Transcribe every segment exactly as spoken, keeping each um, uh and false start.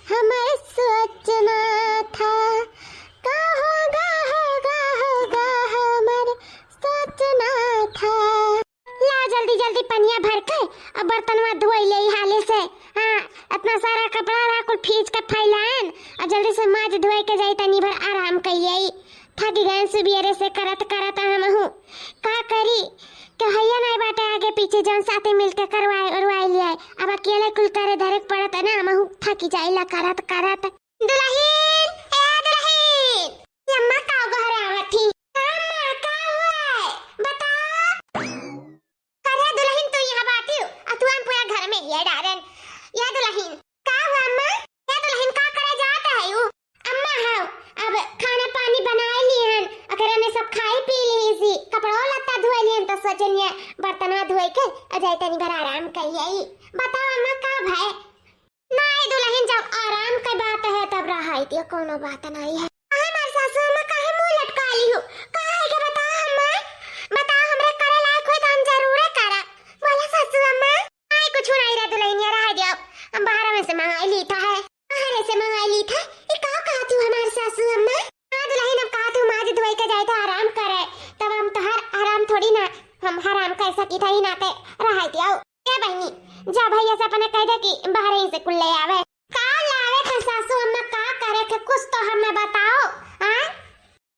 हमर सोचना था, का होगा, होगा, होगा, हमर सोचना था। ला जल्दी जल्दी पनिया भर के अब बर्तनवा धोई ले हाले से। हाँ, इतना सारा कपड़ा रहा, कुल फींच के फैलाएन, और जल्दी से माज धोए के जाई, तनी भर आराम कर ले। थकी गए सुबेरे से करत करत हमहू। का करी, कहैया नहीं बाटे आगे पीछे, जौन साथे मिलके करवाए उरवाए लियाए। अब अकेले कुल करे धरे के पड़त है ना, हमहू थकी जाइला करत करत। दुलहिन, ए दुलहिन, ये अम्मा का गोहरावत ही? अम्मा, का हुआ है? बताओ। अरे दुलहिन, तू यहाँ बाटी हो, आ तू हम पूरा घर में ये डारन। या दुलहिन, का हुआ अम्मा? या दुलहिन, का करे जात है यू? अम्मा, हाँ, अब खाना पानी बनाए लिहन, अगर ने सब खाए पी ली सी, कपड़ो लत्ता धोए लिहन, तो सोचन ये बर्तनवा धोए के आ जाए, तनी भर आराम करिए। बताओ अम्मा, का भाई? नाई दुलहिन, जब आराम के बात है तब रहाई दियो, कोनो बात नाई है। काहे हमार सासू अम्मा काहे मुंह लटका ली हो? का है के बताओ अम्मा? बताओ, हमरे करे लायक होई तो हम जरूरे करा। बोला सासू अम्मा। नाई कुछ नाई रे दुलहिनिया, रहाई दियो। हम बाहर में से मंगाई ली था है। बाहर से मंगाई ली था? ये का कहा तू हमार सासू अम्मा? हाँ दुलहिन, अब कहा तू माज धोई के जाए तो आराम करे, तब हम तोहार आराम थोड़ी ना हम हराम कर सकी था, ही नाते रहाई दियो। ए बहिनी, जा भैया से अपने कह दे कि बाहर ही से कुल ले आवे। का लावे थे सासू अम्मा, का करे थे, कुछ तो हमें बताओ। हाँ?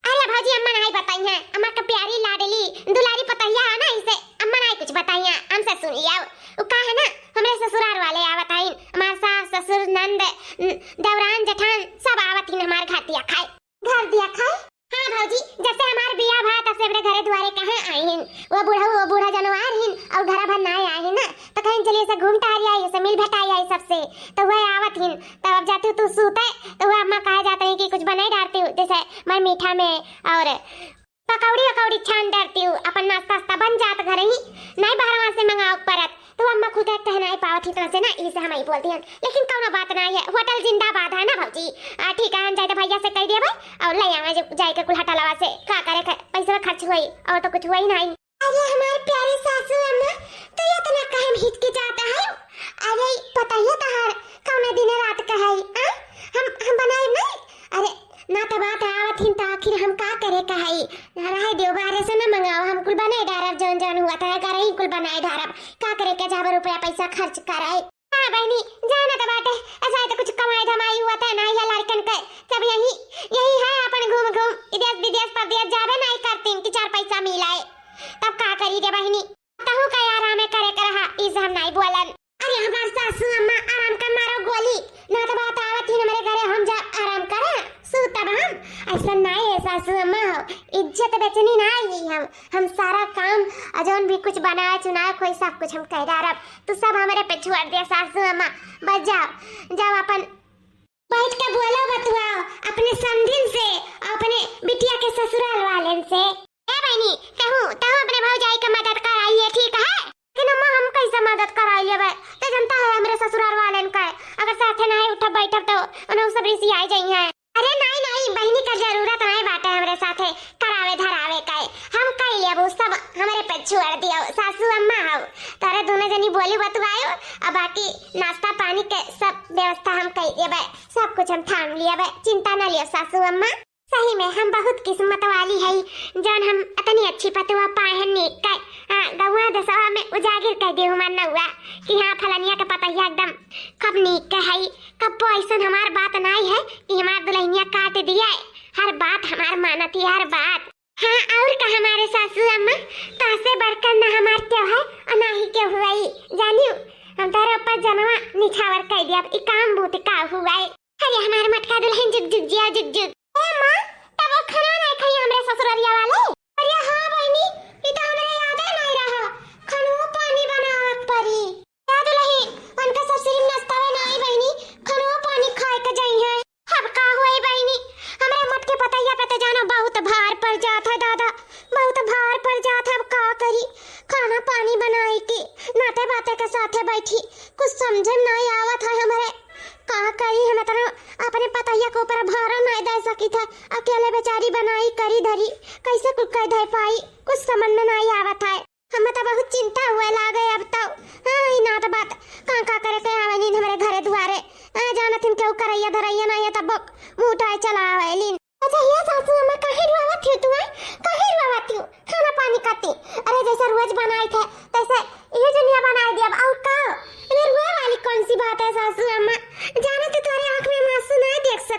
अरे भौजी, अम्मा नाई बताई हैं, अम्मा का प्यारी लाडली दुलारी पतोहिया है ना, इसे अम्मा नाई कुछ बताई हैं, हमसे सुन लिया। वो का है ना, हमरे ससुराल वाले आवत हैं, हमार सास, ससुर, नंद, न-, देवरान, जेठान सब आवत हैं हमार घर दिया खाए। घर दिया खाए? हाँ भौजी, जब से हमार बियाह भा, तब से हमरे घरे दुआरे कहाँ आई हिन। वो बूढ़ा, वो बूढ़ा जनवार हिन और घरा भर ना आए हिन ना, तो कहीं चलिए से घूम टहर आई, से मिल भेटाई आई सबसे, तो वह आवत हिन। तब अब जाती हूँ तू सूते, तो वह अम्मा कहा जाते हैं कि कुछ बनाई डारती हूँ, जैसे मर मीठा में और पकौड़ी वकौड़ी छान डारती हूँ, अपन नाश्ता वास्ता बन जात घर ही, नहीं बहरवा से मंगाओ परत। तो अम्मा खुद कहना ही पावत ही तो से ना, इसे हम ही बोलती हैं, लेकिन कौनो बात ना है, होटल जिंदाबाद है ना भौजी। आ, ठीक है, हम जाए तो भैया से कह दिया भाई, और ले आवे जो जाए के कुल होटलवा से, का करे के, पैसा खर्च हुई और तो कुछ हुआ ही नहीं। अरे हमार प्यारी सासू अम्मा, तो ये इतना काहे हिचकिचाता है? अरे पता ही तहार कौना दिन रात का है, आ? हम, हम बनाए नहीं? अरे ना तो बात आवत हिन तो आखिर हम का करे का है? ना रहे देव बाहरे से ना मंगाओ, हम कुल बनाए डारब, जौन जौन हुआ था घर ही कुल बनाए डारब। का करे के जाब रुपया पैसा खर्च करे? हाँ बहिनी, जाना तो बाटे, ऐसा है तो कुछ कमाई धमाई हुआ था ना, या लड़कन के सब यही, यही है अपन घूम घूम, विदेश विदेश परदेश जाबे नहीं करतीन कि चार पैसा मिलाए, तब का करी रे बहिनी? तहू का आराम करे के रहा, इस हम नहीं बोलन। अरे हमार सासू अम्मा आराम का मारो गोली, ना तो बात आवत ही हमरे घरे हम जा आराम करे, सूतब हम। ऐसा नहीं है सासू अम्मा हो, इज्जत बेचनी ना आई हम, हम सारा काम, आ जौन भी कुछ बनाए चुनाए कोई सब कुछ हम कह डारब, तू सब हमरे पे छोड़ दे सासू अम्मा। बस जाओ, जाओ अपन बैठ के बोलो बतुआओ अपने समधिन से और अपने बिटिया के ससुराल वालेन से। ए बहिनी, तहू, तहू अपने भौजाई का मदद कराइए, ठीक है? लेकिन अम्मा हम कैसे मदद कराइए बे? ते जनता है हमरे ससुराल वालेन का, अगर साथे नहीं उठब बैठब तो उन्हें सब रिसी आई जाई हैं। अरे नहीं, नहीं, बहिनी का जरूरत नहीं बाटे हमरे साथे करावे धरावे का। हम कई लेबो, सब हमरे पे छोड़ दियो। सासू अम्मा हो, तारे दोनों जनी बोली बतुआयो, अब बाकी नाश्ता पानी के सब व्यवस्था हम कई देबे, सब कुछ हम थाम लियबे, चिंता न लियो सासू अम्मा। सही में हम बहुत किस्मत वाली है, जौन हम इतनी अच्छी पतुआ पाए हैं नीक के। हाँ, गौवा दसवा में उजागर कर दे हमार नौआ कि हाँ, फलनिया के पतोहिया एकदम कब नीक के है, कब ऐसन हमार बात नाई है कि हमार दुल्हनिया काट दिया। हर बात हमार मानत ही, हर बात। हाँ, और का हमारे सासू अम्मा, तासे बढ़कर ना हमार क्यों है और ना ही क्यों हुआ ही। जानियो, हम तारे ऊपर जनवा निछावर कर दिया, अब ई काम बूत का हुआ है। अरे हमार मटका दुल्हन जुग जुग जिया जुग जुग। ए माँ, तब वो खाना नहीं खाई हमरे ससुररिया वाले। अरे हाँ बहिनी, ई तो हमरे यादे नहीं रहा। खानो पानी बनावे के पड़ी। या दुल्हन, उनका सब सिर्फ नाश्तावे नहीं बहिनी, खानो पानी खाए के जाई है। अब का हुई बहिनी, हमरे मटके पतैया पे तो जानो बहुत भार पड़ जात है दादा, बहुत भार पड़ जात है। अब का करी, खाना पानी बनाए के नाते बाते के साथे बैठी, कुछ समझे में नहीं आवत है हमरे। का करी, हम इतना अपने पतैया के ऊपर भारा नहीं दे सकी थे। अकेले बेचारी बनाई करी धरी, कैसे कुल कह धर पाई, कुछ समझ में नहीं आवत है। हम तो बहुत चिंता हुए लागे अब तो। हाँ, ई नात बात का का करे के आवे नींद हमरे घरे दुआरे। आ जानत हिन केहू का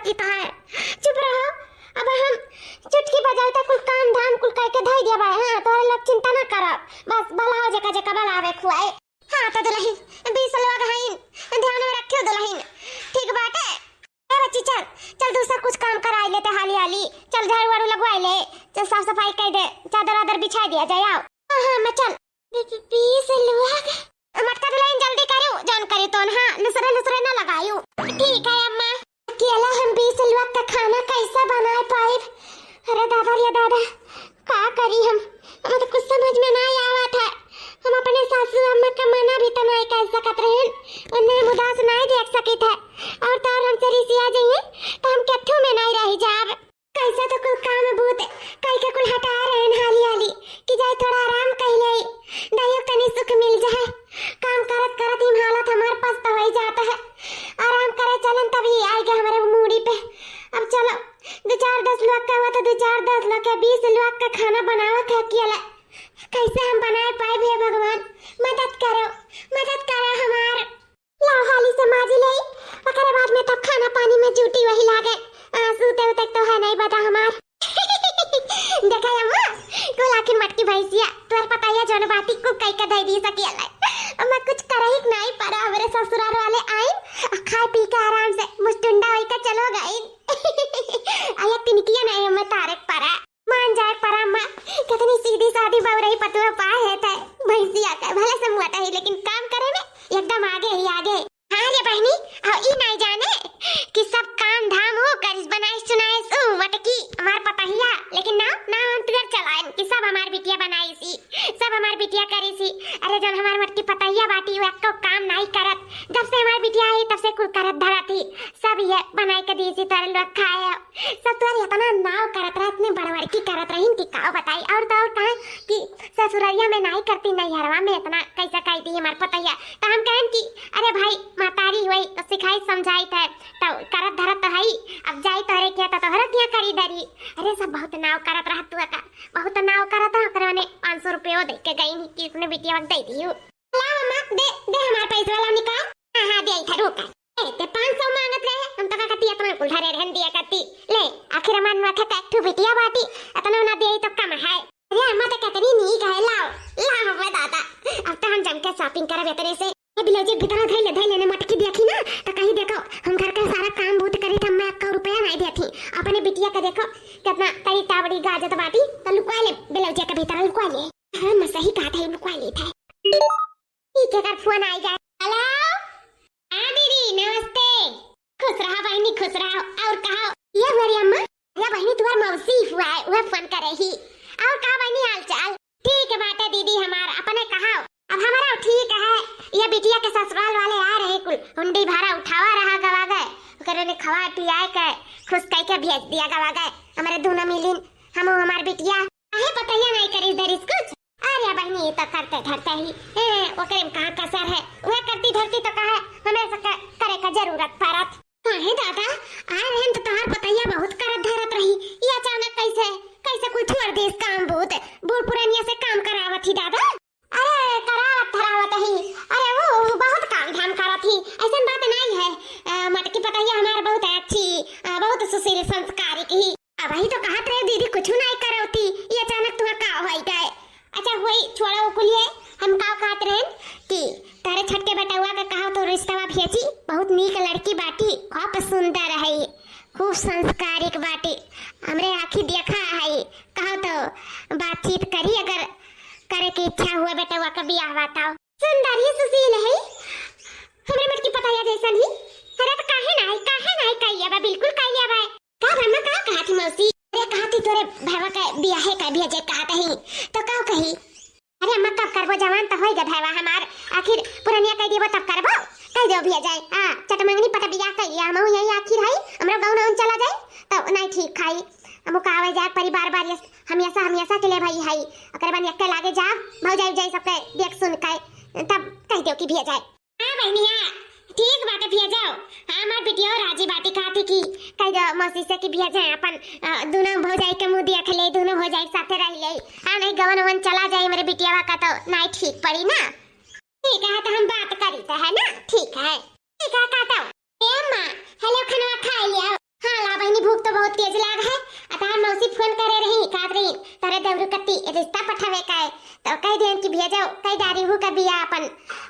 ई तो है। चुप रहो, अब हम चुटकी बजाई त कुल काम धाम कुल कइके धइ दिया बा। हाँ, तोहरे लोग चिंता ना करब, बस भला हो जेका जेका भला आवे खुआए। हाँ तो दुलहिन, बीस लोग हइन, ध्यान में रखियो दुलहिन, ठीक बाटे। ए बच्ची चल, चल दूसर कुछ काम कराई लेते हाली हाली, चल झाड़ू वाड़ू लगवाई ले, चल साफ सफाई कइ दे, चादर वादर बिछाई दिया जाए, आओ। हाँ, हाँ, मैं चल। बी-, बी-, बीस लोग। मटका दुलहिन जल्दी करू, जौन करी तोन, हाँ, लुसरे लुसरे ना लगायू। ठीक है अम्मा। अकेला हम बीस लोग का खाना कैसा बनाए पाइब? अरे दादा रे दादा, का करी हम? हमें तो कुछ समझ में नाहीं आवत है। हम अपने सासू अम्मा का मना भी तो नाहीं कर सकत रहन, उन्हें हम उदास नाहीं देख सकित है। और तो और हमसे रिसिया जाइए तो हम केथू में नाहीं रह जाब। कैसे तो कुल काम बूत कई के कुल हटा रहन हाली हाली कि जाए थोड़ा आराम कइ ले, दहियो तनी सुख मिल जाए। काम करत करत ही हालत हमार पस्त होइ जात है। आराम करे चलन तभी आइ गए हमरे मूड़ी पे। अब चलो, दो चार दस लोग का हुआ तो दो चार दस लोग का, बीस लोग का खाना बनावा का अकेला। कैसे हम बनाए पाइब हे भगवान, मदद करो, मदद करो हमार। लाओ हाली से माजी ले, ओकरे बाद में तब खाना पानी में जुटी वही लागे। आ, सूते उते तो है नाहीं बता हमार। देखा अम्मा, कुल आखिर मटकी भैंसिया, तोर पता है जौन बाती कुल कई के दे दी सकी अल्लाह। अम्मा कुछ करही के नाहीं पड़ा, हमरे ससुराल वाले आइन, आ खाए पी के आराम से मुस्टुंडा होई के चलो गइन। आ ये तिनकिया नाहीं हमें तारक पड़ा। मान जाए परा अम्मा, कितनी सीधी सादी बउरही पतुआ पाए है तै। भैंसिया का भले से मुआता है, लेकिन काम करे में एकदम आगे ही आगे। हाँ रे बहनी, और ई नाहीं जाने कि सब काम धाम हो करिस, बनाइस चुनाइस ऊ मटकी हमार पतहिया, लेकिन ना, ना हम तुअर चलाइन कि सब हमार बिटिया बनाइस ही, सब हमार बिटिया करिस ही। अरे जब हमार मटकी पतहिया बाटी, वो एक्को काम नाहीं करत, जब से हमार बिटिया आई तब से कुल करत धरत ही, सब ये बनाई के दीस ही तोरे लोग खाए। सब तोहरे इतना नाव करत रहे, इतने बड़बड़की करत रहिन कि का बताई। और तो और कहे कि ससुररिया में नाहीं करती, नैहरवा में इतना कैसे कह दी हमार पतैया। तो हम कहन कि अरे भाई, महतारी हुई तो सिखाई समझाई थे, तो करत धरत तो हई, अब जाई तोहरे किया तो तोहरे किया करी डरी। अरे सब बहुत नाव करत रह तू का, बहुत नाव करत है, ओकरे मने पाँच सौ रुपयो दे के गई नहीं कि उसने बिटिया दे दियो। ला मम्मा, दे, दे हमार पैसा ला निकाल। हाँ, हाँ, दे इधर रुका। ए, ते पाँच सौ मांगत रहे, हम तो का कती इतना कुल धरे रहन दिया करती। ले, आखिर हमार नोखे का एक ठो बिटिया बाटी, इतना ना दे तो कम है। अरे अम्मा तो कितनी नीक है, लाओ, लाओ हमें दादा। अब तो हम जम के shopping करब इतने से। ये ब्लाउज के भीतर धइले, धइले ने मटकी देखी ना, तो कहीं देखो, हम घर का सारा काम बूत करी थे, मैं एक रुपया नहीं देती। अपने बिटिया का देखो, कितना तरी तावड़ी गाजत बाटी, तो लुका ले ब्लाउज के भीतर, लुका ले। हाँ, मैं सही कहा था, लुका ले था। ठीक है, कर फोन आई जाए। हेलो, हाँ दीदी, नमस्ते। खुश रहा बहनी, खुश रहा। और कहो। ये मेरी अम्मा, ये बहनी तुम्हार मौसी हुआ है, वह फोन करे ही। और कहा बहनी हाल चाल? ठीक है बाटे दीदी, हमार अपने कहा। अब हमारा ठीक है, ये बिटिया के ससुराल वाले आ रहे कुल, हुंडी भाड़ा उठावा रहा गवा गए, ओकरे ने खवा पिया के खुश कह के भेज दिया गवा गए। हमारे दोनों मिलिन, हम हमार बिटिया। काहे पतैया नहीं करी दरिस कुछ? अरे बहनी, ये तो करते धरते ही, ए, ओकरे में कहाँ कसर है? वह करती धरती तो कहा हमें से क-, करे का जरूरत पड़त। काहे दादा, आए रहन तो तोहार पतैया बहुत करत धरत रही, ये अचानक कैसे, कैसे कुल छोड़ देस काम बूत? बूढ़ पुरानिया से काम करावत ही दादा? अरे करावत धरावत ही, अरे वो, वो बहुत काम धाम करत ही, ऐसन बात नहीं है। अ, मटकी पतैया हमार बहुत अच्छी, अ, बहुत सुशील संस्कारिक ही। अब वही तो कहत रहे दीदी, कुछ नहीं करौती, ये अचानक तुम्हें का होई गए? अच्छा होई, छोड़ो कुलिए, हम का कहत रहे कि तारे छटके बेटवा के कहा तो रिश्तवा भेजी, बहुत नीक लड़की बाटी, खूब सुंदर है, खूब संस्कारिक बाटी, हमरे आँखी देखा है, कहा तो बातचीत करी, अगर करे की इच्छा हुआ बेटवा का बियाह बताओ। सुंदर ही सुशील है, हमरे मटकी पतैया जैसन ही। अरे तो काहे ना है, काहे ना है, कह लिया बा, बिल्कुल कह लिया बा। का ब्रह्मा का कहा थी मौसी? अरे कहा थी तोरे भैया के बियाहे का भेजे कहा थी, तो का कही? अरे अम्मा कब करबो, जवान तो होई गए भैया हमार, आखिर पुरनिया कह देबो तब करबो, कह दो भेजे। हाँ, चटमंगनी पट बियाह कह लिया, हम यही आखिर है, हमरा गाँव ना चला जाए तो नहीं ठीक खाई। हम का आवे जाए परिवार बार ये हमेशा, हमेशा के लिए भाई है, ओकरे बाद यक्के लागे जाब, भौजाई उजाई सबके देख सुन के, तब कह दो कि भेजे। हाँ बहनिया, ठीक बाटे भेजो। हाँ, हमार बिटिया राजी बाटी कहती कि कह दो मौसी से कि भेजे अपन, अ, दोनों भौजाई के मुँह देख ले, दोनों भौजाई के साथे रह ले। हाँ, नहीं गवन वन चला जाए मेरे बिटिया का तो नहीं ठीक पड़ी ना। ठीक है, तो हम बात करी तो है ना, ठीक है। ठीक है, काटो। ए अम्मा, हेलो, खाना खा लिया? हाँ, तेज लाग है। अ तहार मौसी फोन करे रही, कहत रही, "तोरे देवरू कत्ती रिश्ता पठावे का है।" तो कह दिहन कि भेजो, कह डारी हूँ का बिया अपन,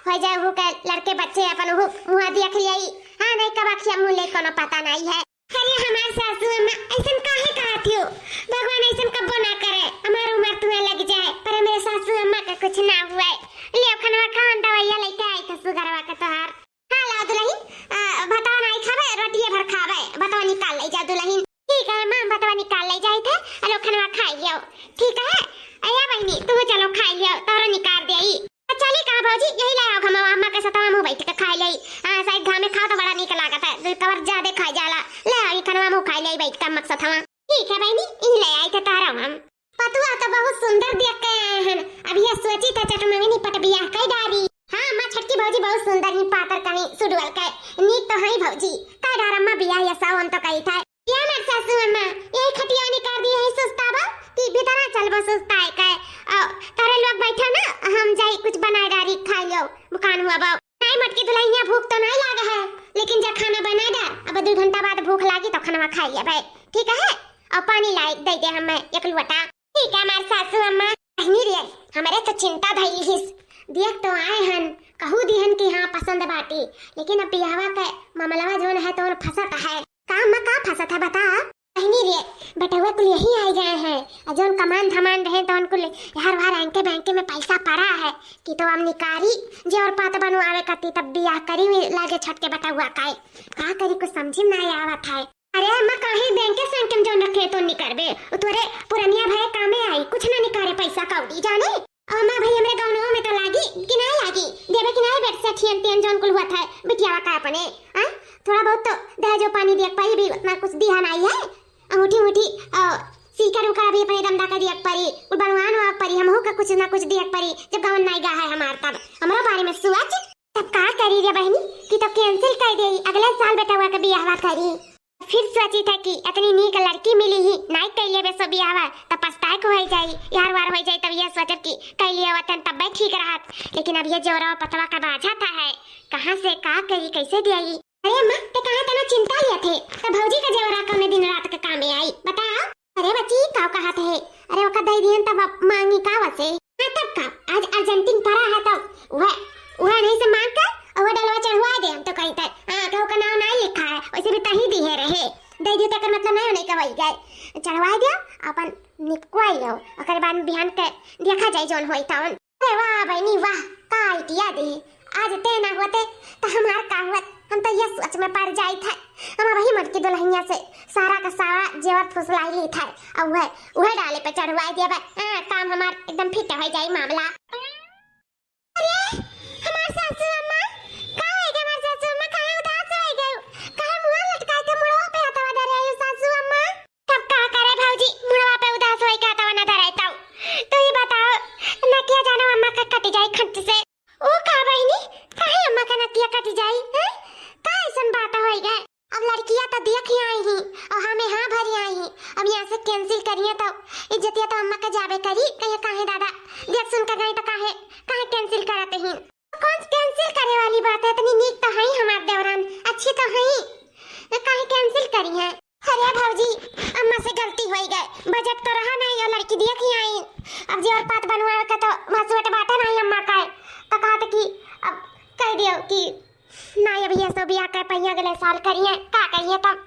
हो जाए हूँ का लड़के बच्चे अपन हूँ मुँह देख लियाई। हाँ, नहीं कब अखिया मुँह ले कोनो पता नहीं है। अरे हमार सासू अम्मा, ऐसन काहे कहत हो? भगवान ऐसन कब्बो ना करे, हमार उम्र तुम्हें लग जाए, पर हमारे सासू अम्मा का कुछ ना हुए। ले खनवा खान दवाइया लेके आई था सुगरवा का तोहार। हाँ, लाओ दुलहिन, अ, भतवा नाई खाबे, रोटिये भर खाबे, भतवा निकाल ले जा दुलहिन। ठीक है माँ, भतवा निकाल ले जाई थे, अलो खनवा खाई लियो। ठीक है, अया बहिनी, तू चलो खाई लियो, तोरो निकाल दे आई। तो चली कहाँ भौजी, यही ले आओ घमवा, अम्मा के सतवा मुँह बैठ के खाई ले। हाँ, शायद घामे खाओ तो बड़ा नीक लागत है, दू कवर ज्यादा खाई जाला। ले आओ, ई खनवा मुँह खाई ले बैठ के अम्मा के सतवा। ठीक है बहिनी, ई ले आई थे तोहरा हम। पतुआ तो बहुत सुंदर देख के आए हन। अब यह सोची था चटमंगनी पट बियाह कई डारी। हाँ, अम्मा छोटकी भौजी बहुत सुंदर ही पातर कहीं सुडुअल के। नीक तो हई भौजी। कई डार अम्मा बियाह या सावन तो कही था। या मत सासू अम्मा, यही खटिया निकाल दी, यही सुस्ताबो कि भीतरा चलबो सुस्ताए के। औ, तारे लोग बैठा ना, हम जाई कुछ बनाए डारी खाई लो, मुकान हुआ बा। नहीं मोटकी दुलहिनिया, भूख तो नहीं लागा है, लेकिन जा खाना बना दे, अब दू घंटा बाद भूख लागी तो खाना खाई लेबे, ठीक है? और पानी लाई दे दे हमें एक लोटा। ठीक है हमार सासू अम्मा। बहिनी रे, हमरे तो चिंता धइली हिस, देख तो आए हन, कहू दिहन कि हाँ पसंद बाटी, लेकिन अब बियाहवा के मामलावा जोन है तो फंसत है। का अम्मा का फंसत है बता? बहिनी रे, बेटउआ कुल यही आइ गए हैं। अ जौन कमान धमान रहे तौन कुल यार वार आंके बैंके में पैसा पड़ा है कि तो हम निकारी जेवर पात बनवावे कती तब बियाह करी हुई लागे छटके बेटउआ काई। का करी कुछ समझी में ना आवत है। अरे अम्मा काहे बैंके सैंके में जौन रखे तो निकरबे, उ तोरे पुरनिया भए कामे आई, कुछ ना निकारे पैसा कौड़ी जाने। अम्मा भाई हमरे गौनवा में तो लागी कि ना लागी, देवे कि ना बेट से ठियन तियन जौन कुल हुआ था बिटियावा का अपने, आ? थोड़ा बहुत तो दहेजो पानी दिया पाई भी उतना कुछ दिया नहीं है। अंगूठी उंगूठी, अ, सीकर उकर अभी अपने दमदा का दिया परी, कुल बनवान हुआ परी, हमहू का कुछ ना कुछ दिया परी, जब गवन नहीं गा है हमार तब। हमरो बारे में सोच। तब का करी रे बहनी कि तो cancel कर दे, अगले साल बेटवा का बियाहवा करी। फिर सोची था कि इतनी नीक लड़की मिली ही, नहीं कैले बेसो बियाहवा, तब पछताए को हो जाई, यार वार हो जाई, तब यह सोचब कि कैले वतन तब ठीक रहत। लेकिन अब ये जेवरा पतवा का बाझा था है, कहाँ से का करी, कैसे दियाई? अरे अम्मा, ते कहाँ तना चिंता लिया थे? तो भौजी का जेवरा कौने दिन रात के कामे आई, बताओ। अरे बच्ची, का कहत है? अरे ओका दे दिहन तब अब मांगी का वसे? हाँ तब का, आज अर्जेंटीन पड़ा है तब वह, वह नहीं से मांग के और वह डलवा चढ़वा दे हम तो कहीं तक। हाँ, केहू का नाम नहीं लिखा है, वैसे भी तही दिहे रहे। दे दियो तेकर मतलब नहीं होने का वही गए। चढ़वा दियो, अपन निपकवाई लो, ओकर बाद में बिहान के देखा जाए जौन होई तौन। अरे वाह बहनी वाह, का idea दे। आज ते ना होते तो हमार का होत, हम तो ये सोच में पड़ जाई थे। हम वही मोटकी दुलहिनिया से सारा का सारा जेवर फुसलाई ली थे, और वह, वह डाले पे चढ़वाई दिया बे। हाँ, काम हमार एकदम fit हो जाई मामला। अरे, हमार सासू अम्मा, का होई गए हमार सासू अम्मा, काहे उदास होई गए? काहे मुंह लटकाए के मुड़वा पे हथवा धरे आयो सासू अम्मा? तब का करे भौजी, मुड़वा पे उदास होई के हथवा ना धरे तौ। तू ही बताओ, नकिया जानो अम्मा का कट जाई खंच से। ओ का बहिनी, काहे अम्मा का नकिया कट जाई, हैं? का ऐसन बात होई गए? अब लड़किया तो देख ही आई ही, और हमें हाँ भरी आई ही। अब यहाँ से cancel करिए तो इज्जतिया तो अम्मा का जाबे करी। कहे काहे दादा, देख सुन के गई तो काहे, काहे cancel करत ही? कौन cancel करे वाली बात है, इतनी नीक तो है हमार देवरान, अच्छी तो है, तो काहे cancel करी है? अरे भौजी, अम्मा से गलती होई गए, budget तो रहा नहीं, और लड़की देख ही आई। अब जेवर पात बनवावे के तो भसुअट बाटा नहीं अम्मा का, तो कहत कि अब कह दियो कि नहीं, अब ये सब बियाह के पहिया अगले साल करिए, का कहिए तब?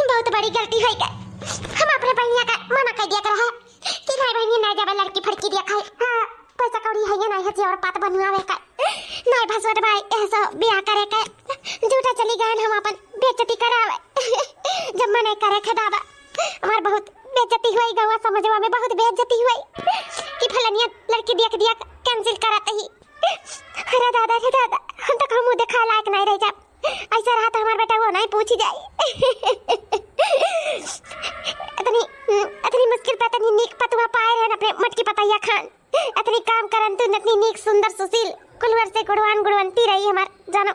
बहुत बड़ी गलती होई गए, हम अपने बहिनिया का मना कर दिया रहा कि नहीं बहिनिया, नहीं जाबे लड़की फड़की दिया खाए। हाँ, पैसा कौड़ी है या नहीं है जेवर पात बनवावे का, नहीं भसुअट भाई, ऐसा बियाह करे के झूठा चली गए हम अपन बेइज्जती करावे। जब मने करे खे दादा, हमार बहुत बेइज्जती हुई, गवा समझवा में बहुत बेइज्जती हुई कि फलनिया लड़की देख दिया, cancel करत ही। अरे दादा रे दादा, हम तो कहूँ मुँह देखा लायक नहीं रह जा। ऐसा रहा तो हमार बेटा वो नहीं पूछी जाए। इतनी, इतनी मुश्किल पे इतनी नीक पतुआ पाए रहे अपने मटकी पतैया खान। इतनी काम करन तू, इतनी नीक सुंदर सुशील, कुलवर से गुणवान गुणवंती रही हमार जानो।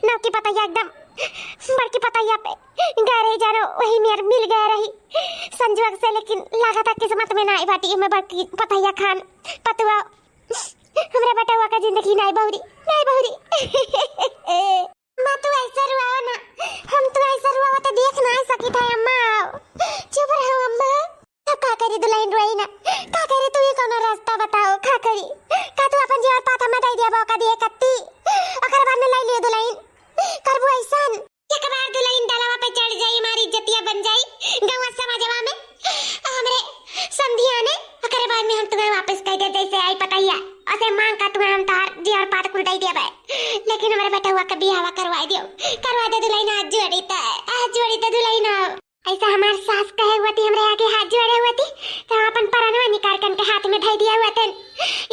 नौकी पतैया एकदम बड़की पतैया पे गए रही जानो, वही मेर मिल गए रही संजोग से, लेकिन लागत है किस्मत में ना आई बाटी में बड़की पतैया खान पतुआ। हमरा बेटवा का जिंदगी नाई बहुरी, नाई बहुरी। माँ, तू ऐसे रुआवा लेकिन हमरे बेटवा के बियाहवा करवाइ दियो, करवाइ दे दुलहिन, हाथ जोड़ी त, हाथ जोड़ी त दुलहिन। ऐसा हमार सास कहे हुआ थी, हमरे आगे हाथ जोड़े हुआ थी, तो हम अपन परनवा निकाल के उनके हाथ में धइ दिया हुआ थन।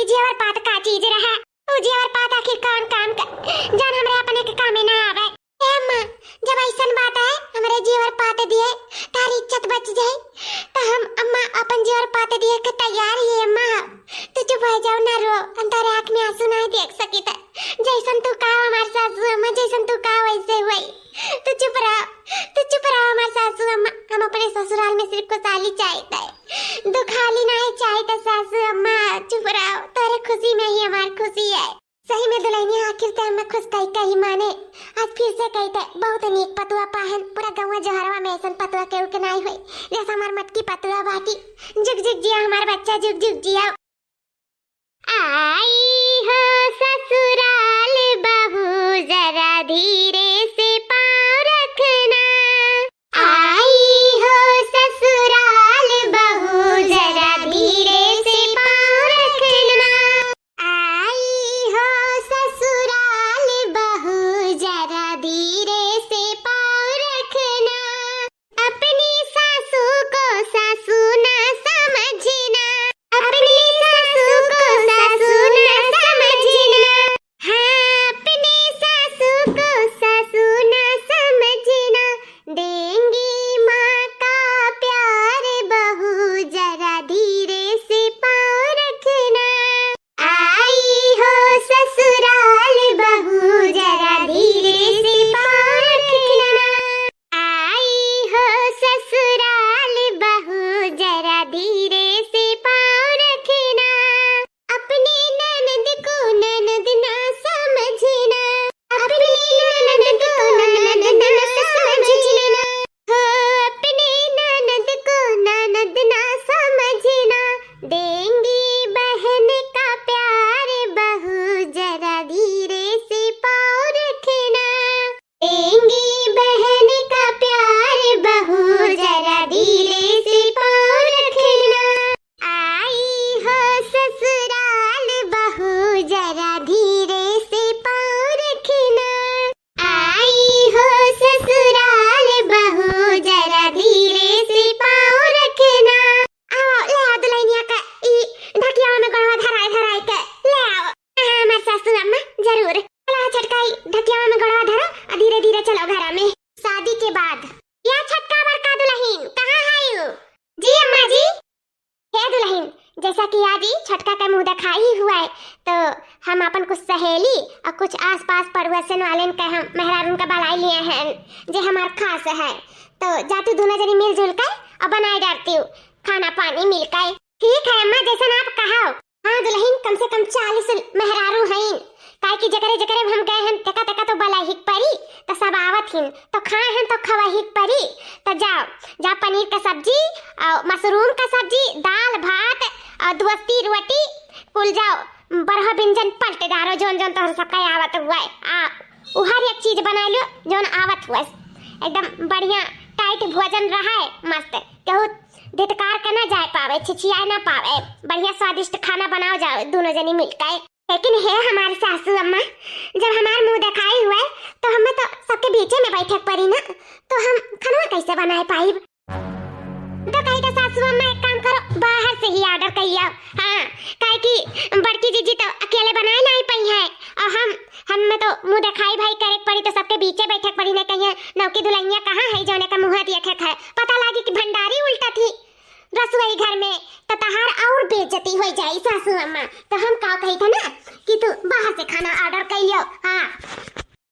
ई जेवर पात का चीज रहा? उ जेवर पात आखिर कौन काम का? जान हमरे अपने के कामे ना आवे। ए अम्मा, जब ऐसन बात है, हमरे जेवर पात दिए, तार इज्जत बच जाए, तो हम अम्मा अपन जेवर पात दिए के तैयार ही अम्मा। तू चुप हो जाओ ना रो, हम तारे आँख में आंसू ना देख सकी त। जैसन तू कहा हमार सासू अम्मा, जैसन तू कहा वैसे हुई। तू चुप रहो, तू चुप रहो हमार सासू अम्मा। हम अपने ससुराल में सिर्फ खुशहाली चाहित है, दुखहाली नहीं चाहित है सासू अम्मा। चुप रहो, तोरे खुशी में ही हमार खुशी है। सही में दुलहिनिया, आखिर ते हमें खुश कई कही माने। आज फिर से कही ते बहुत नीक पतुआ पाहन, पूरा गौवा जहरवा में ऐसन पतुआ केहू के नाई होई, जैसा हमार मटकी पतुआ बाटी। जुग जुग जिया हमार बच्चा, जुग जुग जिया। आई हो ससुराल बहू, जरा धीरे से पाँव रखना। आई हो ससुराल बहू, जरा धीरे से पाँव रखना। आई हो ससुराल बहू, जरा धीरे से पाँव रखना। अपनी सासू को सासू ना समझना, अपनी सासू को सासू ना समझना। हाँ, अपनी सासू को सासू ना समझना, देंगी माँ का प्यार बहू, जरा धीरे से पाँव रखना। आई हो ससुराल बहू, जरा धीरे से पाँव रखना। आई हो ससुराल बहू, जरा धीरे से पाँव रखना। अपनी ननद को ननद ना समझना, अपनी ननद को ननद ना समझना। हो अपनी ननद को ननद ना समझना, देंगी बहन का प्यार बहू, जरा धीरे से पाँव रखना। देंगी बहन का प्यार बहू, जरा धीरे से पाँव रखना। आई हो ससुराल बहू, जरा धीरे से पाँव रखना। आई हो ससुराल बहू, जरा धीरे से पाँव रखना। आओ, ले आओ दुलहिनिया का ई ढकियावा में गोड़वा धराए धराए के ले आओ। हाँ, हमार सासू अम्मा, जरूर। चला छोटका, ई ढकियावा में गोड़वा धरो और धीरे धीरे चलो घरा में। शादी के बाद या छोटका बड़का दुलहिन, कहाँ है यू? जी अम्मा जी। हे दुलहिन, जैसा कि आज ई छोटका के मुँह देखाई हुआ है, तो हम अपन कुछ सहेली और कुछ आसपास पड़ोसन वालेन के हम मेहरारून का बुलाई लिए हैं, जे हमार खास है। तो जा तू दोनों जनी मिलजुल के और बनाए डारती हूँ खाना पानी मिल के। ठीक है अम्मा, जैसन आप कहो। हाँ दुलहिन, कम से कम चालीस मेहरारू हईन, काहे कि जेकरे जेकरे हम गए हन, तेका तेका तो बलाही के परी, तो सब आवत हिन, तो खाए हन तो खवाही के परी। तो जाओ, जा पनीर का सब्जी और मशरूम का सब्जी, दाल भात और दुवस्ती रोटी, कुल जाओ बरहा व्यंजन पलटे डारो, जौन जौन तोहर सबका आवत हुआ है, आ, उ हर एक चीज बनाए लियो जौन आवत हुआ है। एकदम बढ़िया टाइट भोजन रहा है, मस्त, केहू धितकार के ना जाए पावे, छिछियाए ना पावे, बढ़िया स्वादिष्ट खाना बनाओ जाओ दोनों जनी मिलके। लेकिन हे हमार सासू अम्मा, जब हमार मुँह देखाई हुआ है, तो हमें तो सबके बीचे में बैठे के पड़ी ना, तो हम खनवा कैसे बनाए पाइब? तो कही तो सासू अम्मा एक काम करो, बाहर से ही order करियो। हाँ, काहे कि बड़की जीजी तो अकेले बनाए नहीं पाई है, और हम, हम में तो मुँह देखाई भाई करे के पड़ी, तो सबके बीचे बैठे के पड़ी, नहीं कहिए नौकी दुलहिनिया कहाँ है जौने का मुँह देखे है, पता लागी कि भंडारी उल्टा थी रसोई घर में, तो तहार और बेइज्जती हो जाई सासू अम्मा। तो हम का कही थे ना कि तू बाहर से खाना order कर लियो। हाँ,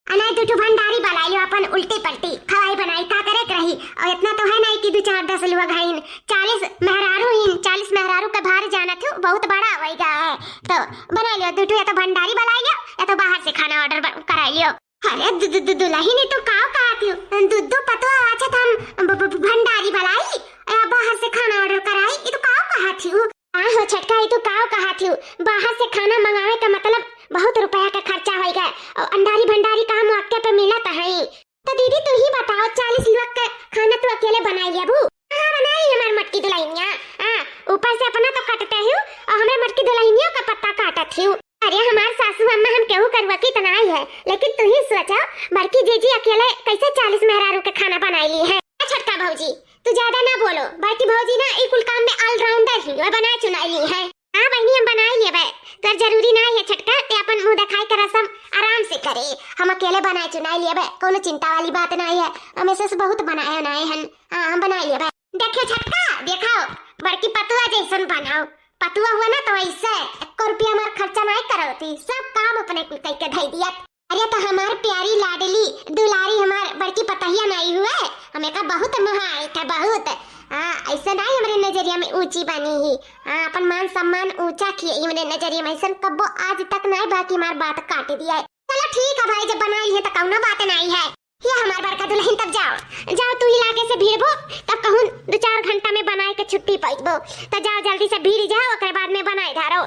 अनाज दू ठो भंडारी बुलाई लियो, अपन उल्टी पलटी खवाई बनाई का करे के रही। और इतना तो है नहीं कि दू चार दस लोग हईन, चालीस मेहरारू हईन, चालीस मेहरारू का भार जानत हो, बहुत बड़ा होइगा है। तो बनाई लियो दू ठो, या तो भंडारी बुलाई लियो या तो बाहर से खाना order ब-, कराई लियो। अरे दु-, दु-, दु-, दुलहिन, ई तू काव कहत हियो? दू, दू पतोह अच्छा त हम ब-, ब-, ब-, भंडारी बुलाई या बाहर से खाना order कराई, ई तू काव कहत हियो? हाँ हो छोटका, ई तू काव कहत हियो? बाहर से खाना मंगावे का मतलब बहुत रुपया का खर्चा होइगा, और अंडारी भंडारी का हम मौके पे मिलत हई। तो दीदी तू ही बताओ, चालीस लोग के खाना तू अकेले बनाई लेबू? हाँ बनाई हमार मटकी दुलहिनिया। हाँ, ऊपर से अपना तो कटते हियो और हमरे मटकी दुलहिनियों का पत्ता काटत हियो। अरे हमार सासू अम्मा हम केहू करुआ की त नाई है, लेकिन तू ही सोचो, बड़की जीजी अकेले कैसे चालीस मेहरारू के खाना बनाई ली है। ए छोटका भौजी, तू ज्यादा ना बोलो, बड़की भौजी ना ई कुल काम में ऑलराउंडर ही, वह बनाए चुनाई ली है। हाँ बहिनी, हम बनाए लेबे, तोर जरूरी ना है छोटका, ते अपन मुंह दिखाई के रसम आराम से करे, हम अकेले बनाए चुनाई लेबे, कोनो चिंता वाली बात ना है, हम ऐसे से बहुत बनाए बनाए हन। हाँ, हम बनाए लेबे। देखियो छोटका, देखो, बड़की पतुआ जैसन बनाओ, पतुआ हुआ ना तो ऐसे एको रुपया हमार खर्चा नाई करौती, सब काम अपने कुल कई के धई दियत। अरे तो हमार प्यारी लाडली दुलारी हमार बड़की पतहिया नाई हुए, हमें का बहुत मोहाइत है, बहुत। हाँ, ऐसे नाई हमरे नजरिया में ऊंची बनी ही। हाँ, अपन मान सम्मान ऊंचा किए ही हमरे नजरिया में, ऐसन कब्बो आज तक नाई बा कि हमार बात काट दिया है। चलो ठीक है भाई, जब बनाई है तो कौनो बात नाई है। ये हमार बड़का दुलहिन, तब जाओ, जाओ तू इलाके से भीड़बो, तब कहूँ दो चार घंटा में बनाए के छुट्टी पाइबो। तो जाओ जल्दी से भीड़ जाओ, ओकर बाद में बनाए धारो।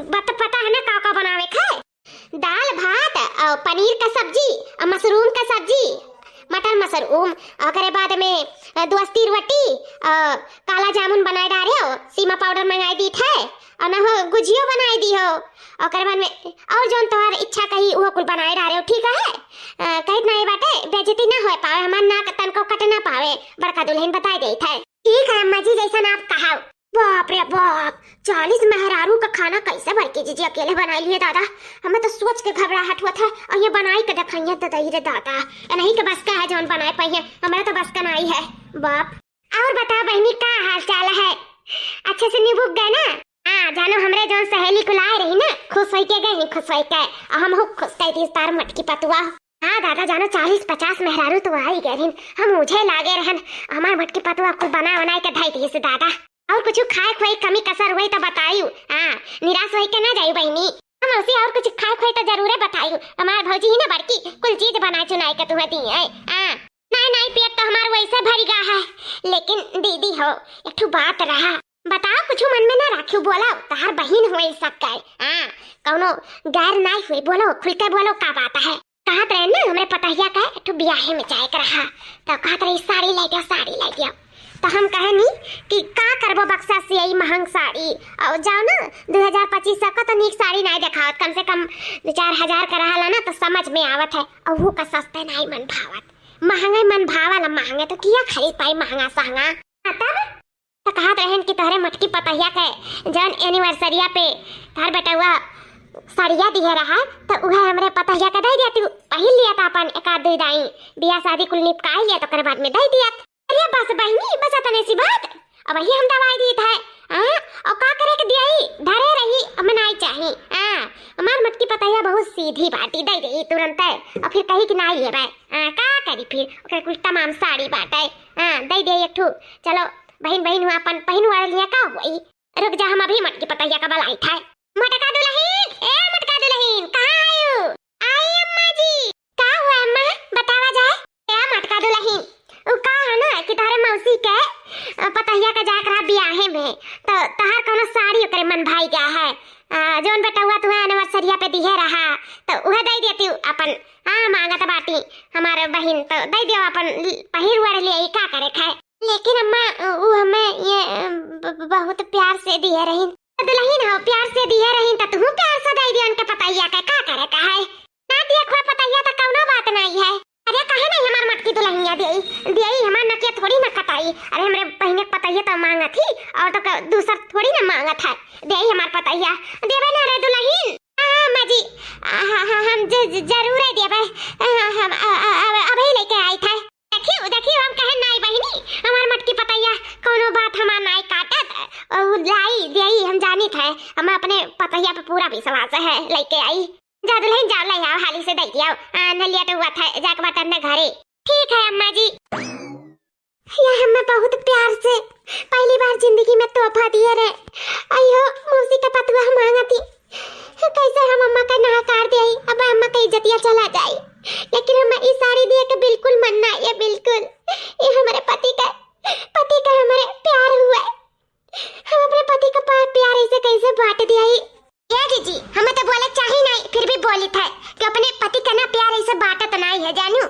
बत-, पता है ना का का बनावे के है? दाल भात और पनीर का सब्जी और मशरूम का सब्जी, मटर मशरूम, ओकरे बाद में, अ, दोस्ती रोटी और काला जामुन बनाए डारे हो, सीमा पाउडर मंगाई दी थे, और ना हो गुजियो बनाए दी हो, ओकरे बाद में और जौन तोहार इच्छा कही वो कुल बनाए डारे हो, ठीक है? अ, कहित नहीं बाटे, बेइज्जती ना होए पावे, हमार नाक तनको कट ना पावे, बड़का दुलहिन बताए देत है। ठीक है अम्मा जी, जैसन आप कहा। बाप रे बाप, चालीस मेहरारू का खाना कैसे बड़की जीजी अकेले बनाई लिए दादा? हमें तो सोच के घबराहट हुआ था, और ये बनाई के देखाइए तो दही रे दादा, ये नहीं के बस का है जौन बनाए पाइए, हमारा तो बस का नहीं है बाप। और बता बहिनी, का हाल चाल है? अच्छे से निबुक गए ना? हाँ जानो, हमरे जौन सहेली कुल आए रही ना, खुश होई के गई, खुश होई के, और हम हो खुश कह दी तार मटकी पतुआ। हाँ दादा जानो, चालीस पचास मेहरारू तो आई गए रहिन, हम मुझे लागे रहन, हमार मटकी पतुआ कुल बना बनाए के धई दिए से दादा। और कुछ खाए खुए कमी कसर हुई तो बतायू, हाँ, निराश होई के ना जायू बहिनी। हम उसे और कुछ खाए खुए तो जरूरे बतायू, हमार भौजी ही ना बड़की कुल चीज बनाए चुनाए के तुम्हें दी है। हाँ, नाई नाई पेट तो हमार वैसे भरी गा है, लेकिन दीदी हो, एक ठो बात रहा, बताओ, कुछ मन में ना राखियो, बोलो, तहार बहिन होई सके। हाँ, कौनो गैर नाई हुई, बोलो, खुल के बोलो, का बात है? कहत रहे ना, हमरे पतहिया का एक ठो बियाहे में जाए के रहा, तो कहत रही, "साड़ी लाई दियो, साड़ी लाई दियो।" तो हम कहनी कि का करबो बक्सा से यही महंग साड़ी, और जाओ ना, दो हजार पच्चीस सौ का तो नीक साड़ी नाई देखावत, कम से कम दो चार हजार का रहला ना, तो समझ में आवत है, और वो का सस्ते नाई मन भावत, महंगे मन भावला, महंगे तो किया खरीद पाई महंगा सहंगा। हाँ, तब तो कहत रहन कि तोहरे मटकी पतहिया के जौन एनिवर्सरिया पे तोहर बेटवा सड़िया दिहे रहा, तो उहे हमरे पतहिया के दे दिया, तू पहिन लिया था अपन एक आध दुई दाई, बियाह शादी कुल निपकाई लिया, तो ओकरे बाद में दे दिया। अरे बस बहिनी, बस अतने सी बात, अब वही हम दवाई दी था। हाँ, और का करे के दियाई, धरे रही, हमें नाई चाही। हाँ, हमार मटकी पतहिया बहुत सीधी बाटी, दे दे तुरंत, और फिर कही कि नाई लेबे। हाँ, का करी फिर, ओकरे कुल तमाम साड़ी बाटे। हाँ, दे दे एक ठो, चलो बहिन, बहिन हुआ अपन पहिन वाले लिया का हुई? रुक जा, हम अभी मटकी पतहिया का बलाई था। मटका दुलहिन, ए मटका दुलहिन, कहाँ आयु? आई अम्मा जी। का हुआ अम्मा, बतावा जाए। ए मटका दुलहिन, उ का है ना कि तोहरे मौसी के, अ, पतहिया का जाए के रहा बियाहे में, तो तोहार कौनो साड़ी ओकरे मन भाई गया है। अ, जौन बेटवा तुम्हें एनिवर्सरिया पे दिहे रहा, तो उहे दे देती अपन। हाँ, मांगत बाटी हमारे बहिन, तो दे दियो अपन, पहिर ओढ़ ले, ई का करे खाए। लेकिन अम्मा, उ हमें ये, अ, ब-, ब-, बहुत प्यार से दिहे रहिन। दुलहिन हो, प्यार से दिहे रहिन, त तुहू प्यार से दे दियो उनके पतैया के, का करे का है? ना दिए खोए पतैया त कौनो बात नहीं है। अरे काहे नहीं हमार मटकी दुलहिनिया देई, देई हमार नकिया थोड़ी ना कटाई। अरे हमरे बहिने के पतैया त मांगत ही, और तो क-, दूसर थोड़ी ना मांगत है। देई हमार पतैया, देवे ना रे दुलहिन। हाँ, हाँ, अम्मा जी, हाँ, हाँ, हम ज-, ज-, जरूर देबे। हाँ, हम, अ-, अ-, अ-, अबही लेके आई थे। देखियो, देखियो, हम कहे नाई बहिनी, हमार मटकी पतैया, कौनो बात हमार नाई काटत, और लाई, देई, हम जानित है, हमें अपने पतैया पे पूरा विश्वास है, लेके आई। जा दुलहिन, जाओ, ले आओ, हाली से दे दियो, आ, न लेट हुआ था, जाके बटन न घरे। ठीक है अम्मा जी। या हमें बहुत प्यार से पहली बार जिंदगी में तोहफा दिए रहे। अयो, मौसी का पतुआ मांगती, कैसे हम अम्मा का नकार देई, अब अम्मा का इज्जतिया चला जाई। लेकिन हम ई साड़ी दिए के बिल्कुल मन ना, ये बिल्कुल, ये हमारे पति का, पति का हमारे प्यार हुआ है। हम अपने पति का पा-, प्यार ऐसे कैसे बांट दिया ही? ए जीजी, हमें तो बोले चाही नहीं, फिर भी बोली था कि अपने पति का ना प्यार ऐसे बांटत नहीं है, जानू।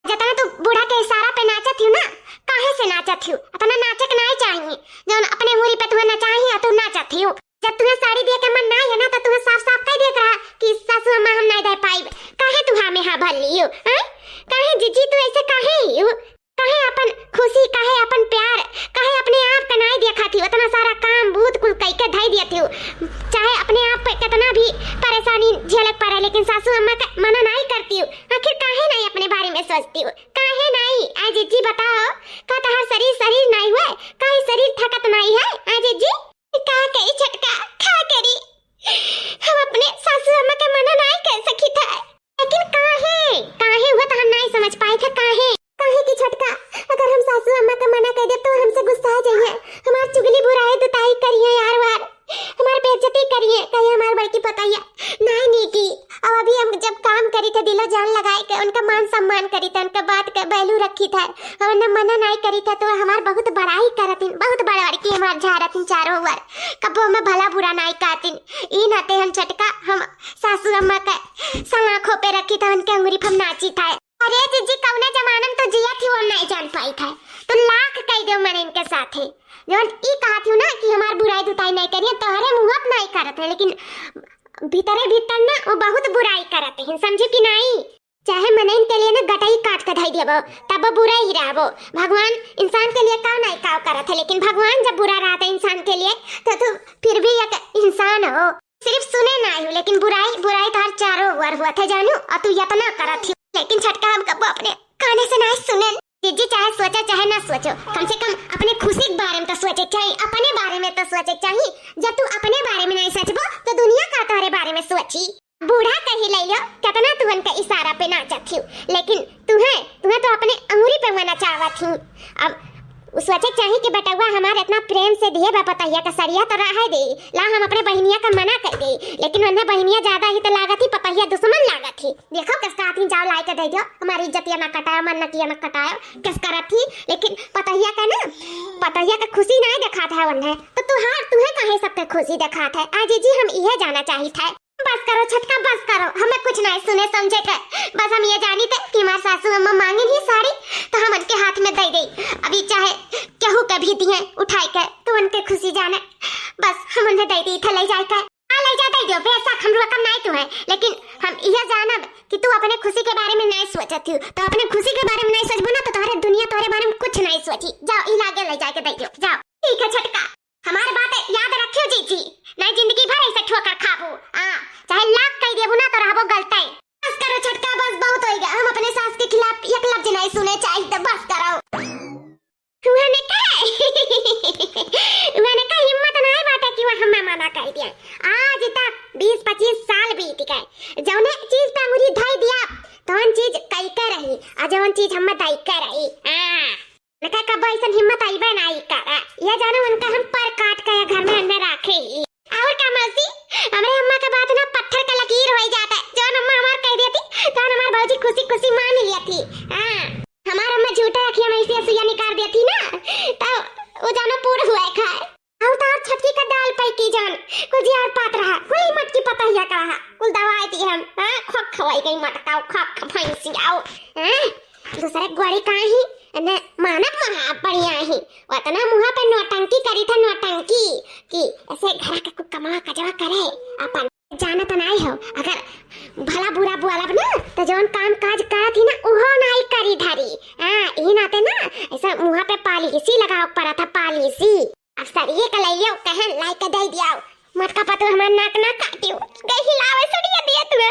जितना तू बूढ़ा के इशारा पे नाचत हियो ना, काहे से नाचत हियो? इतना नाचे के नहीं चाहिए। जौन अपने उंगली पे तुम्हें नचाही, आ तू नाचत हियो। जब तुम्हें साड़ी दिए के मन नहीं है ना, तो तुम्हें साफ साफ कह दिए के कर लियो, हैं? काहे जीजी तू ऐसे काहे हियो? काहे अपन खुशी, काहे अपन प्यार, काहे अपने आप का नाई देखा थी? उतना सारा काम बूत कुल कई के धई दिया थी। चाहे अपने आप पे कितना भी परेशानी झेलक पड़े, लेकिन सासू अम्मा का मना नाई करती हूँ। आखिर काहे नाई अपने बारे में सोचती हूँ? काहे नाई? आय जीजी बताओ, का तहार शरीर, शरीर नाई हुए? का ई शरीर थकत नाई है? आय जीजी? का करी छोटका, का करी? हम अपने सासू अम्मा के मना नाई कर सकी था। लेकिन काहे? काहे हुआ तो हम नाई समझ पाए थे, काहे? काहे कि छोटका, अगर हम सासू अम्मा के मना कर दे तो हमसे गुस्सा आ जाइए, हमार चुगली बुराई दुताई करिए यार वार, हमार बेइज्जती करिए, कहिए हमार बड़की पतोहिया। नाई नीकी, अब अभी हम जब काम करी थे दिलो जान लगाए के, उनका मान सम्मान करी थे, उनका बात के value रखी थे, और उन्हें मना नाई करी थे तो हमार बहुत बड़ाई करतिन, बहुत बड़बड़की हमार झारतिन चारों ओर, कबो हमें भला बुरा नाई कहतिन। ई नाते हम छोटका, हम सासू अम्मा के सलाखों पे रखी थे, उनके अंगुरी पर हम नाची थे। अरे जीजी, कौने जमाना में तो जिया थी, वो नाई जान पाई थे। तू लाख कह दे मने इनके साथे, जौन ई कहा थी ना कि हमार बुराई दुताई नाई करिए, तोहरे मुँह पे नाई करत है, लेकिन भीतरे भीतर ना वो बहुत बुराई करत हैं, समझे कि नाई? चाहे मनइन के लिए ना गटई काट के धई देबो, तब बुरा ही रहबो। भगवान इंसान के लिए का नाई का करत है, लेकिन भगवान जब बुरा रहत है इंसान के लिए, तो तू फिर भी एक इंसान हो। सिर्फ सुने नाई हो, लेकिन बुराई, बुराई तोहर चारों ओर हुआ थे जानू, और तू यतना करत ही। लेकिन छोटका हम कबो अपने काने से नाई सुने। जीजी चाहे सोचो चाहे ना सोचो, कम से कम अपने खुशी के बारे में तो सोचे चाहिए, अपने बारे में तो सोचे चाहिए। जब तू अपने बारे में नाई सोचबो, तो दुनिया का तोहरे बारे में सोची? बूढ़ा कही ले लो, कितना तू उनके इशारा पे नाचत थी, लेकिन तुहे, तुहे तो अपने अंगुरी पे मना चाहत थी। अब उ सोचे चाही कि बेटवा हमार इतना प्रेम से दिए बा पतहिया का सरिया तो रहे दे, ला हम अपने बहिनिया का मना कर दे, लेकिन उन्हें बहिनिया ज्यादा ही तो लागत ही, पतहिया दुश्मन लागत ही। देखो कस कहत ही, जाओ लाई के दे दो, हमारी इज्जतिया ना कटायो, मन नकिया ना कटायो, कस करत ही, लेकिन पतहिया का ना, पतहिया का खुशी ना देखात है उन्हें, तो तुहार, तुहे काहे सबके खुशी देखात है? आ जीजी हम इहे जाना चाहित है। बस करो छोटका, बस करो, हमें कुछ नाई सुने समझे के। बस हम ये जानी थे कि हमार सासू अम्मा मांगिन ही साड़ी, तो हम उनके हाथ में दे दे। अभी चाहे केहू के भी दिए उठाई के, तो उनके खुशी जाने। बस हम उन्हें दे दी थे ले जाए के। हाँ, ले जा, दे दो, बेशक हम रुआ कम नाई तू है, लेकिन हम यह जानब कि तू अपने खुशी के बारे में नाई सोचत थी, तो अपने खुशी के बारे में नाई सोचबो ना, तो तोहरे दुनिया तोहरे बारे में कुछ नाई सोची। जाओ, ई लागे ले जाए के दे दो, जाओ। ठीक है छोटका, हमार बात याद रखियो जीजी, नाई जिंदगी भर ऐसे ठोकर खाबू। आ, चाहे लाख कह देबू ना तो रहबो गलते। बस करो छोटका, बस बहुत होइगा। हम अपने सास के खिलाफ एक लफ्ज नाई सुने चाहिए, तो बस करो। उहने का, उहने का हिम्मत नाई बाटे कि वह हमें मना कर दिया। आज तक बीस पच्चीस साल बीत गए, जौने चीज पे अंगुरी धई दिया, तौन चीज कई के रही, आ जौन चीज हमें दई के रही। हाँ। उनका कबो ऐसन हिम्मत आइबे नाई करे। ये जानो उनका हम पर काट के घर में अंदर राखे ही। और का मौसी, हमरे अम्मा के बात ना पत्थर का लकीर होई जाता है। जौन अम्मा हमार कह देती, तौन हमार भौजी खुशी खुशी मान लेती। हाँ, हमार अम्मा झूठे अखिया में ऐसे सुइया निकाल देती ना, तो वो जानो पूर हुए खाए। और तो और छटकी का डाल पाई की जान, कुल जी और पात रहा, कुल मटकी पतहिया का रहा, कुल दवाई दी हम, हाँ, खोख खवाई गई मटका, खोख भैंसी आओ, हाँ। दूसरे गोड़ी का ही, ने मानत महा बढ़िया ही। उतना मुँह पे नौटंकी करी था, नौटंकी, कि ऐसे घर के कुल कमा कजवा करे, अपन जानत नाई हो। अगर भला बुरा बोलब ना, तो जौन काम काज करत ही ना, उहो नाई करी धरी। हाँ, ई नाते ना, ऐसा मुँह पे पॉलिसी लगाओ पड़ा था, पॉलिसी। अब सरिये का लइयो, कहन लाई के दे दियाओ। मटका पतु हमार नाक ना काटियो। गई हिलावे सरिया दिया तुए।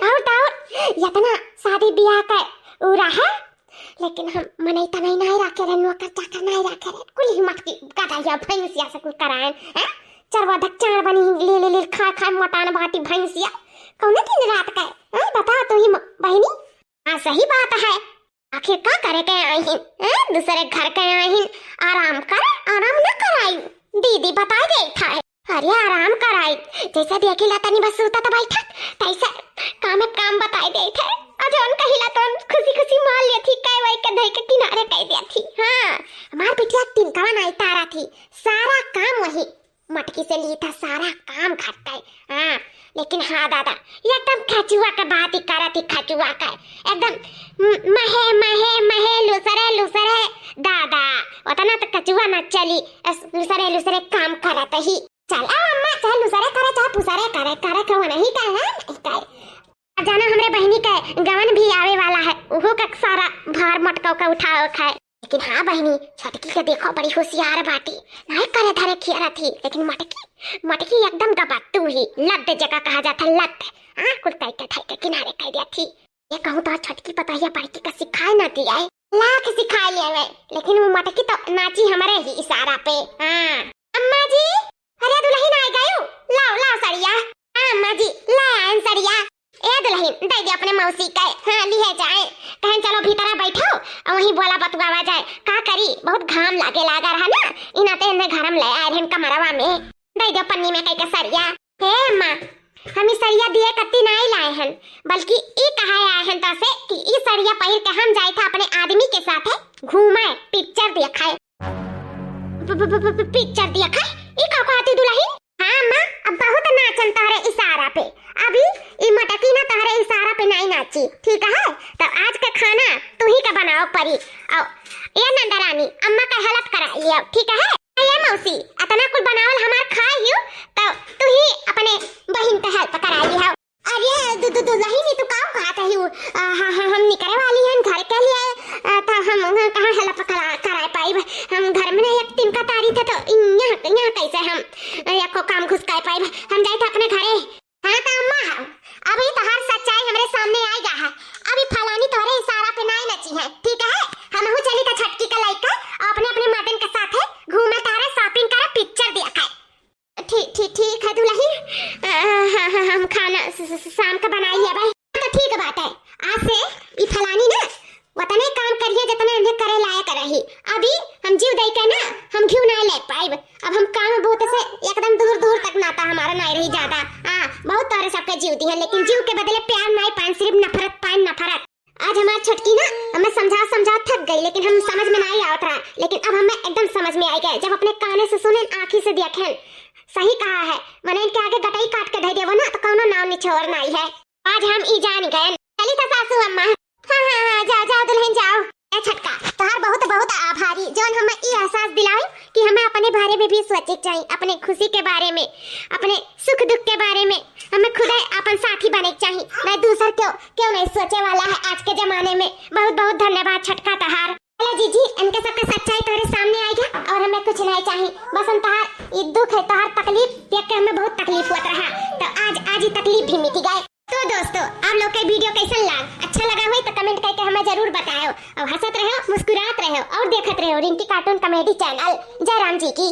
और तो और, यतना शादी ब्याह का उ रहा, लेकिन हम मनई तनई नाई राखे रहे, नौकर चाकर नाई राखे रहे। कुल ही मटकी गदहिया भैंसिया से कुल कराएन, हैं? चरवा धक चार बनी, ले, ले, ले, खा, खा, मोटान बाटी भैंसिया। कौने दिन रात का है? हैं? बता तू ही म-, बहिनी। हाँ, सही बात है। आखिर का करे के आई हिन, हैं? दूसरे घर के आई हिन, आराम कर, आराम न कराई। दीदी बताई देत है। अरे आराम कराई, जैसे देखी ला तनी बस सूतत बैठत, तैसे काम एक काम बताई देत है। आ जौन कहिला तौन खुशी खुशी मान लेत ही, कह वही के धई के किनारे कह देत ही। हाँ, हमार बिटिया तिनकवा नाई तारा थी, सारा काम वही मटकी से ली था, सारा काम घर का है। हाँ, लेकिन हाँ दादा, ये एकदम खचुआ के बात ही करत ही, खचुआ का है। एकदम म-, महे, महे, महे, लुसरे, लुसरे, दादा, उतना तो कचुआ ना चली, अस-, लुसरे, लुसरे काम करत ही। चल, आ अम्मा, चाहे लुसरे करे, चाहे पुसरे करे, करे के वो नहीं करे, नहीं करे। जाना हमरे बहिनी के गवन भी आवे वाला है, उहो का सारा भार मटकौ का उठावे का है। लेकिन हाँ बहिनी, छोटकी के देखो बड़ी होशियार बाटी, नाहीं करे धरे खियारत ही, लेकिन मटकी, मटकी एकदम गबत्तू ही, लद्द जगह कहा जाता है, लद्द। हाँ, कुल तय के धर के किनारे कर दिया थी। ये कहूँ तो छोटकी पतोहिया बड़की का सिखाए ना दिया है, लाख सिखाए लिया है, लेकिन वो मटकी तो नाची हमरे ही इशारा पे। हाँ। अम्मा जी, अरे दुलहिन आ गयू, लाओ, लाओ सड़िया। हाँ अम्मा जी, ले आयन सड़िया। ए दुलहिन, दे दे अपने मौसी के, हाँ, लिहे जाए। कहन चलो भीतरा बैठो, और वहीं बोला बतुआवा जाए। का करी, बहुत घाम लागे लागा रहा ना, इनाते इन्हें घर में ले आए रहन कमरवा में। दे दे पन्नी में कई के सड़िया। हे अम्मा, हम ई सड़िया दिए कत्ती नाई लाए हन, बल्कि ई कहा आए हन तो से कि ई सड़िया पहिर के हम जाए था अपने आदमी के साथे घूमे, पिक्चर देखाए। प-, प-, प-, प-, प-, पिक्चर देखाए? ई का कहती दुलहिन? हाँ अम्मा, अब बहुत नाचन तोहरे इशारा पे। अभी ई मटकी ना तोहरे इशारा पे नाई नाची, ठीक है? तो आज का खाना तू ही का बनाओ परी। और ये नंदरानी, अम्मा का हेल्प करा लियो, ठीक है? ए मौसी, अतना कुल बनावल हमार खाए हियो, तो तू ही अपने बहिन का हेल्प करा लियो। अरे दु-, दु-, दुलहिन, ई तू का कहत है? आ, हाँ, हाँ, हम निकरे वाली हन घर के लिए, आ, तो हम, आ, कहाँ हेल्प करा, कराए पाइब? हम घर में नहीं एक तिनका तारी थे, तो यहाँ, यहाँ कैसे हम, आ, एको काम घुस कर पाइब? हम जाए थे अपने घरे। हाँ तो अम्मा, अभी तोहार सच्चाई हमरे सामने आएगा है। अभी फलानी तोहरे इशारा पे नाई नची है, ठीक है? हमहू चली था छटकी का लइका और अपने, अपने मर्दन के साथे घूमे, तोहरे शॉपिंग करे, पिक्चर देखा। ठीक, ठीक, ठीक है दुलहिन। अ, हाँ, हाँ, हम खाना स-, स-, स-, शाम का बनाई है भाई। तो ठीक बात है, आज से ई फलानी ना वतने काम करिए जतने उन्हें करे लायक रही। अभी हम जीव दे के ना हम घीव ना ले पाइब। अब हम काम बहुत से एकदम दूर दूर तक नाता हमारा नहीं रही ज्यादा। हाँ, बहुत तोहरे सबके जीव दिहन, लेकिन जीव के बदले प्यार नहीं पाइन, सिर्फ नफरत पाइन, नफरत। आज हमार छोटकी ना हमें समझा समझा थक गई, लेकिन हम समझ में नहीं आवत रहा, लेकिन अब हमें एकदम समझ में आई गए जब अपने काने से सुने, आँखी से देखे। सही कहा है, मने इनके आगे गटई काट के धर देवो ना तो कौनो नाव निछोर नहीं है। आज हम ई जान गए। चली था सासू अम्मा। हाँ, हाँ, हाँ, जाओ, जाओ दुलहिन जाओ। ए छटका, तोहार बहुत बहुत आभारी जौन हमें ई एहसास दिलावे कि हमें अपने बारे में भी सोचे के चाहिए, अपने खुशी के बारे में, अपने सुख दुख के बारे में हमें खुदे अपन साथी बने के चाहिए, नहीं दूसर क्यों, क्यों नहीं सोचे वाला है आज के जमाने में। बहुत बहुत धन्यवाद छटका तोहार। चलो जीजी, इनके सबका सच्चाई तोहरे सामने आई गया और हमें कुछ नहीं चाहिए, बस हम तोहार ई दुख है, तोहार तकलीफ देख के हमें बहुत तकलीफ हुआ रहा, तो आज, आज ई तकलीफ भी मिट गए। तो दोस्तों, आप लोग के वीडियो कैसन लाग? अच्छा लगा होई तो कमेंट करके हमें जरूर बताओ। और हंसत रहो, मुस्कुरात रहो और देखत रहो रिंकी कार्टून कॉमेडी चैनल। जय राम जी की।